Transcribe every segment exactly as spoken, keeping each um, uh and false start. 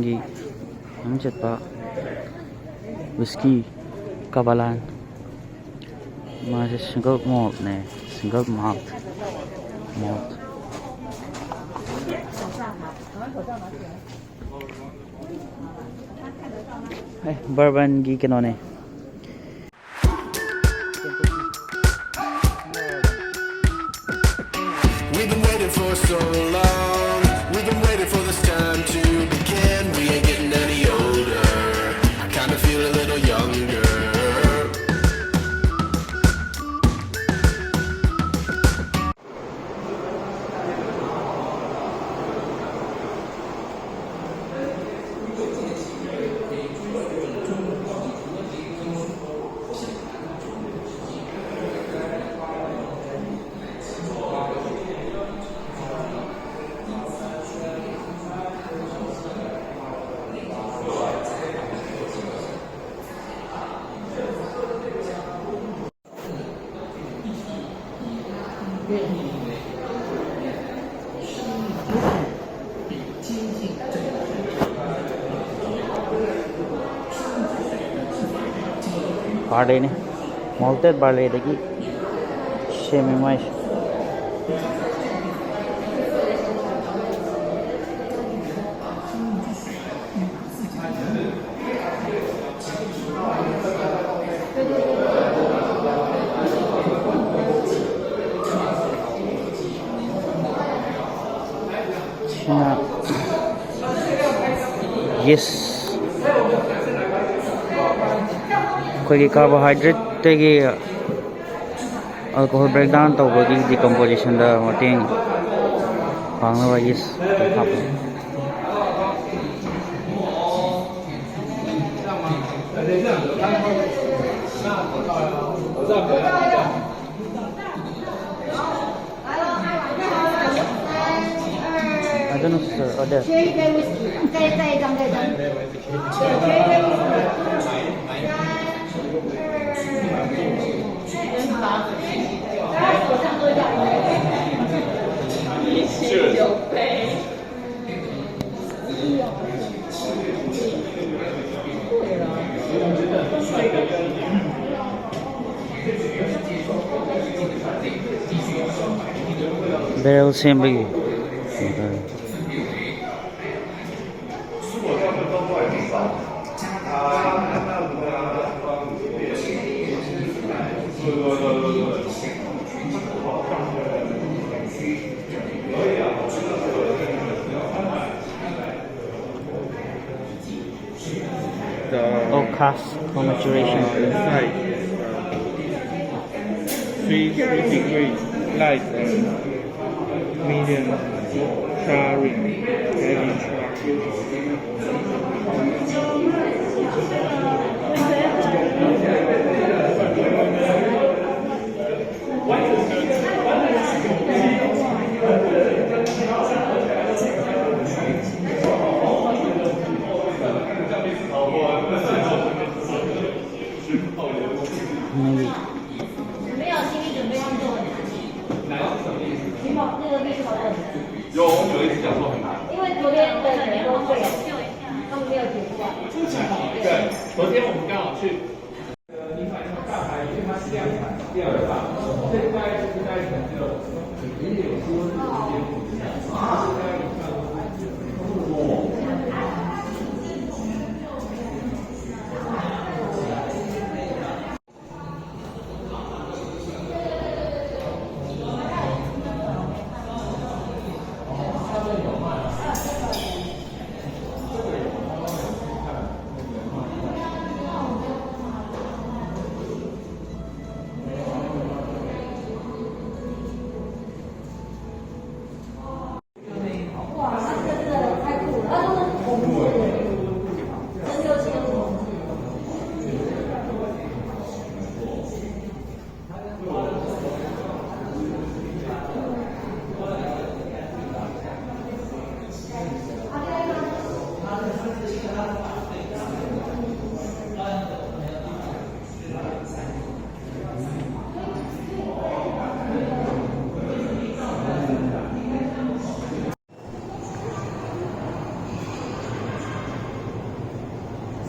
ꯒꯤ ꯃꯃꯤꯡ ꯆꯠꯄ ꯋꯤꯁꯀꯤ ꯀꯕꯥꯂꯥꯟ꯫ ꯃꯥꯁꯦ single malt ꯅꯦ, single malt, malt꯫ ꯑꯦ, bourbon ꯒꯤ ꯀꯩꯅꯣꯅꯦ꯫ We've been waiting for so long. We've been waiting for this time to begin. We ain't getting any older. I kinda feel a little younger. Barley ꯅꯤ, malted barley ꯗꯒꯤ ꯁꯦꯝꯃꯤ ꯃꯥꯏꯁꯦ꯫ ꯁꯤꯅ yeast, ꯑꯩꯈꯣꯏꯒꯤ carbohydrate ꯇꯒꯤ alcohol breakdown ꯇꯧꯕꯒꯤ decomposition ꯗ ꯃꯇꯦꯡ ꯄꯥꯡꯅꯕ yeast ꯍꯥꯞꯄꯤ꯫ I don't know, sir. Oh, there. ꯕꯦꯔꯦꯜ ꯁꯦꯝꯕꯒꯤ꯫ The Oh, cast for maturation. Size is, uh, three three degree, light and medium, charring, very charring. 没有，心里准备要做很难。那个绿色的。有，我们有一次讲座很难。因为昨天的人都会有，他们没有解出来。对，昨天我们刚好去。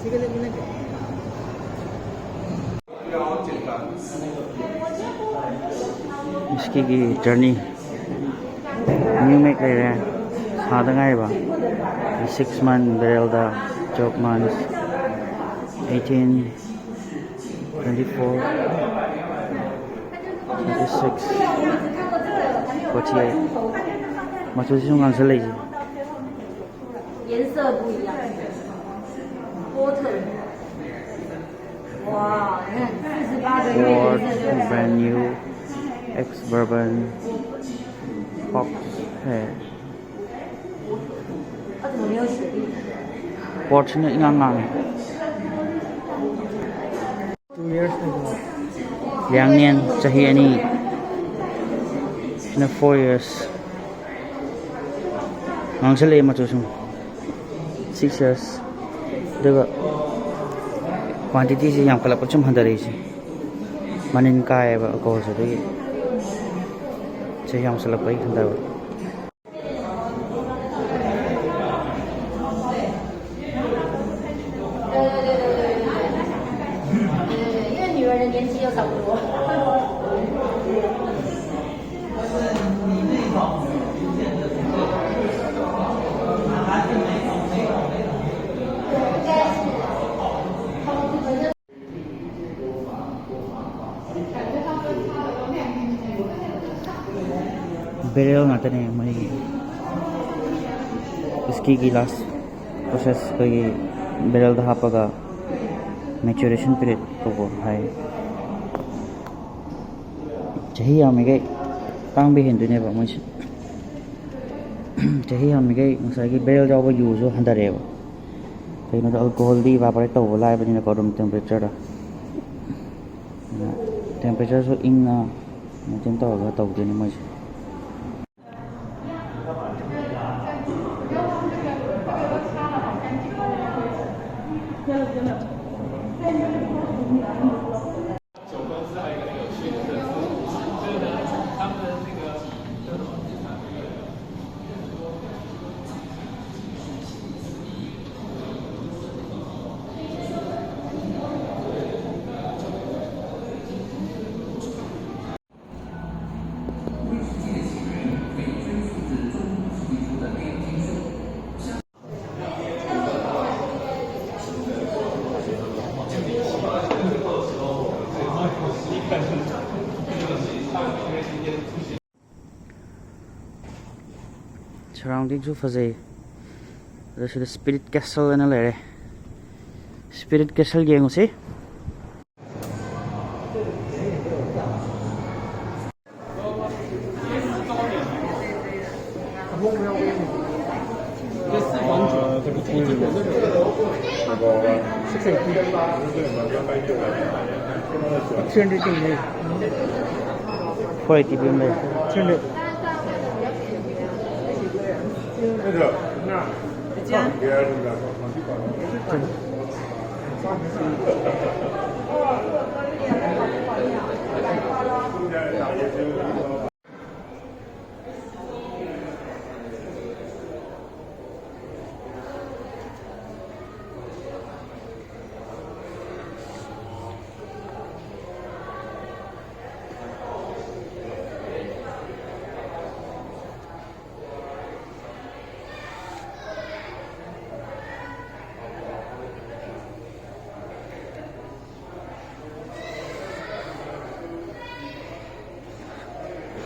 这个能不能给？比较简单。ꯋꯤꯁꯀꯤꯒꯤ journey new make ꯂꯩꯔꯦ, ꯁꯥꯗ ꯉꯥꯏꯔꯤꯕ꯫ Six month barrelꯗ, twelve months, eighteen, twenty four, twenty six, forty eight꯫ ꯃꯆꯨꯁꯤꯁꯨ ꯉꯥꯡꯁꯜꯂꯛꯏꯁꯦ꯫ 颜色不一样，波特。哇，你看四十八个月颜色就 Port, brand new, ex bourbon, fox head. 它怎么没有雪莉？ Portꯁꯤꯅ ꯏꯉꯥꯡ ꯉꯥꯡꯉꯦ꯫ Two years ago. ꯂꯤꯌꯥꯡꯅꯦꯟ ꯆꯍꯤ ꯑꯅꯤ꯫ ꯁꯤꯅ four years꯫ ꯉꯥꯡꯁꯜꯂꯛꯑꯦ ꯃꯆꯨ ꯁꯨꯝ꯫ Six years꯫ ꯑꯗꯨꯒ quantityꯁꯤ ꯌꯥꯝꯈꯠꯂꯛꯄ ꯁꯨꯝ ꯍꯟꯊꯔꯛꯏꯁꯦ꯫ ꯃꯅꯤꯟ ꯀꯥꯏꯌꯦꯕ alcoholꯁꯦ, ꯑꯗꯨꯒꯤ ꯆꯍꯤ ꯌꯥꯝꯁꯜꯂꯛꯄꯒꯤ ꯍꯟꯊꯕ꯫ 因为女儿的年纪又差不多。Barrel ꯉꯥꯛꯇꯅꯦ ꯃꯣꯏꯒꯤ ꯋꯤꯁꯀꯤꯒꯤ last process꯫ ꯑꯩꯈꯣꯏꯒꯤ barrelꯗ ꯍꯥꯞꯄꯒ maturation period ꯀꯧꯕ ꯍꯥꯏ꯫ ꯆꯍꯤ ꯌꯥꯝꯃꯤꯈꯩ ꯇꯥꯡꯕ ꯍꯦꯟꯗꯣꯏꯅꯦꯕ ꯃꯣꯏꯁꯦ꯫ ꯆꯍꯤ ꯌꯥꯝꯃꯤꯈꯩ ꯉꯁꯥꯏꯒꯤ barrel ꯌꯥꯎꯕ ꯌꯨꯁꯨ ꯍꯟꯊꯔꯛꯑꯦꯕ꯫ ꯀꯩꯒꯤꯅꯣꯗ alcoholꯗꯤ evaporate ꯇꯧꯕ ꯂꯥꯏꯕꯅꯤꯅꯀꯣ, room temperatureꯗ꯫ Temperatureꯁꯨ ꯏꯪꯅ maintain ꯇꯧꯔꯒ ꯇꯧꯗꯣꯏꯅꯤ ꯃꯣꯏꯁꯦ꯫ Surrounding ꯁꯨ ꯐꯖꯩ꯫ ꯑꯗꯣ ꯁꯤꯗ Spirit Castle ꯍꯥꯏꯅ ꯂꯩꯔꯦ꯫ Spirit Castle ꯌꯦꯡꯉꯨꯁꯤ꯫ Four eighty ꯄꯤꯕ ꯂꯩ꯫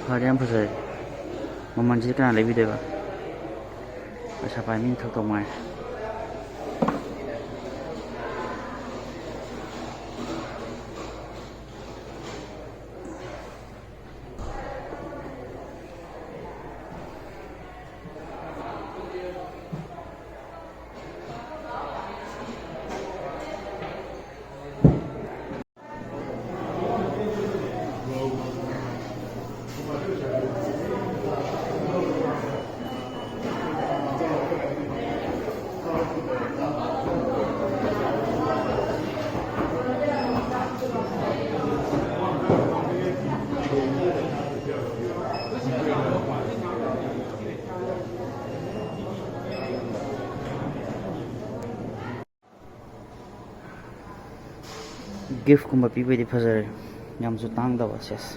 ꯐꯗꯤ ꯌꯥꯝ ꯐꯖꯔꯦ꯫ ꯃꯃꯜꯁꯤꯗꯤ ꯀꯅꯥ ꯂꯩꯕꯤꯗꯣꯏꯕ? ꯄꯩꯁꯥ ꯄꯥꯏ ꯃꯤꯅ ꯊꯛꯇꯧ ꯃꯉꯥꯏ꯫ Gift ꯀꯨꯝꯕ ꯄꯤꯕꯩꯗꯤ ꯐꯖꯔꯦ, ꯌꯥꯝꯁꯨ ꯇꯥꯡꯗꯕ꯫ ꯁꯦꯁ꯫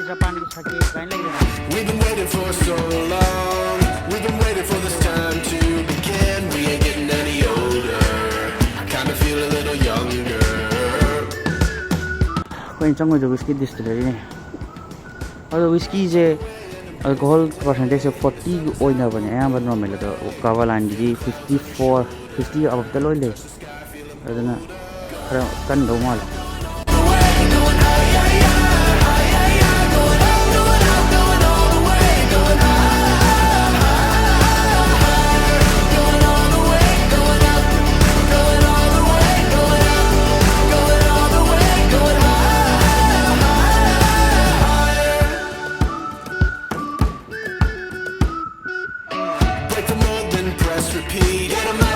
ꯖꯄꯥꯟꯒꯤ ꯁꯥꯀꯦ ꯀꯥꯏꯅ ꯂꯩꯗꯅ꯫ We've been waiting for so long. We've been waiting for this time to begin. We ain't getting any older. I kinda feel a little younger. ꯑꯩꯈꯣꯏꯅ ꯆꯪꯉꯣꯏꯗ ꯋꯤꯁꯀꯤ ꯗꯤꯁꯇꯤꯂꯔꯤꯅꯦ꯫ ꯑꯗꯣ ꯋꯤꯁꯀꯤꯁꯦ ꯑꯜꯀꯣꯍꯣꯜ ꯄꯥꯔꯁꯦꯟꯇꯦꯖꯁꯦ ꯐꯣꯔꯇꯤꯒꯤ ꯑꯣꯏꯅꯕꯅꯦ ꯑꯌꯥꯝꯕ ꯅꯣꯔꯃꯦꯜ, ꯑꯗꯣ ꯀꯥꯕꯥꯂꯥꯟꯒꯤꯗꯤ ꯐꯤꯐꯇꯤ ꯐꯣꯔ, ꯐꯤꯐꯇꯤ ꯑꯕꯞꯇ ꯂꯣꯏ ꯂꯩ꯫ ꯑꯗꯨꯅ ꯈꯔ ꯀꯟꯗꯧ ꯃꯥꯜꯂꯦ꯫ Break the mold, then press repeat. And I'm